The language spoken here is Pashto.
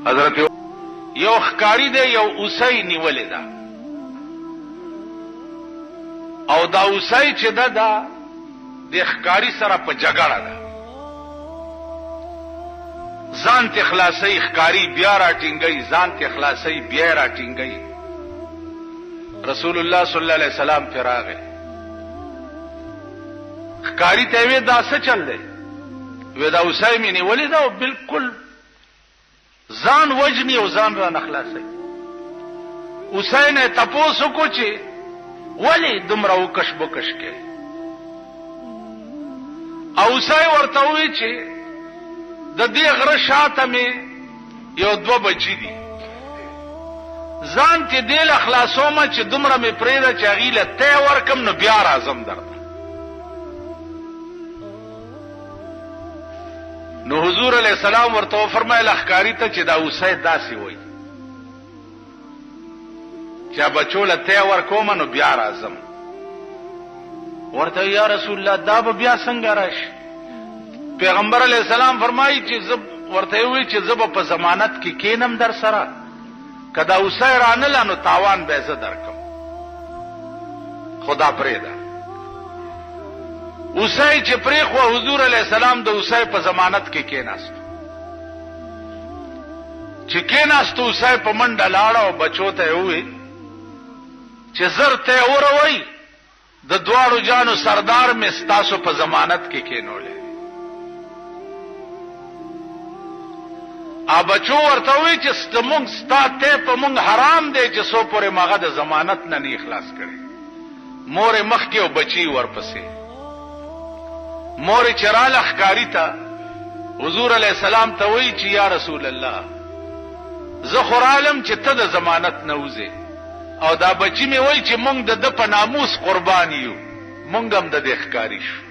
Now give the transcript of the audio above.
حضرت یو ښکاری دی، یو اوسه یې نیولې ده او دا اوسه یې چې ده دا د ښکاري سره په جګړه ده، ځان ته خلاصوي، ښکاري بیا راټینګوي، ځان ته خلاصوي، بیا یې راټینګوي. رسول الله صلی الله علیه وسلم پرې راغی، ښکاري ته یې وې دا څه چل دی؟ وې دا اوسه مې نیولې ده او بالکل ځان وژني او ځان رانه خلاصوي. اوسه نه یې تپوس وکړو چې ولې دومره وکش بکش کوې؟ او اوسه یې ورته وویل چې د دې غره شاته مې یو دوه بچي دي، ځان ترې دې له خلاصوم چې دومره مې پرېږده چې هغوی له تی ورکړم نو بیا راځم درته. نو حضور علیه السلام ورته وفرمایل ښکاري ته چې دا اوسه داسې وایي چې بچو له تی ورکوم نو بیا راځم. ورته یا رسول الله دا به بیا څنګه راشي؟ پیغمبر علیه السلام فرمایي چې زه ورته وویل چې زه به په ضمانت کې کینم در سره، که دا اوسه رانله نو تاوان به زه درکم، خو دا پرېږده. اوسه یې چې پرېښوه، حضور علیه السلام د اوسه په ضمانت کې کېناست. چې کېناست اوسه په منډه لاړه او بچو ته یې وویل چې زر ته یې وروئ، د دواړو جانو سردار مې ستاسو په ضمانت کې کېنولی. ا بچو ورته وویل چې زموږ ستا تی په موږ حرام دی چې څو پورې مو هغه د ضمانت نه نه خلاص کړی. مور یې مخکې او بچي یې ورپسې. مور یې چې راله ښکاري ته حضور علیه السلام ته وایي چې یا رسول الله زه خو رالم چې ته د ضمانت نه وځې او دا بچي مې وایي چې موږ د ده په ناموس قربان یو، موږ هم د دې ښکاري شو.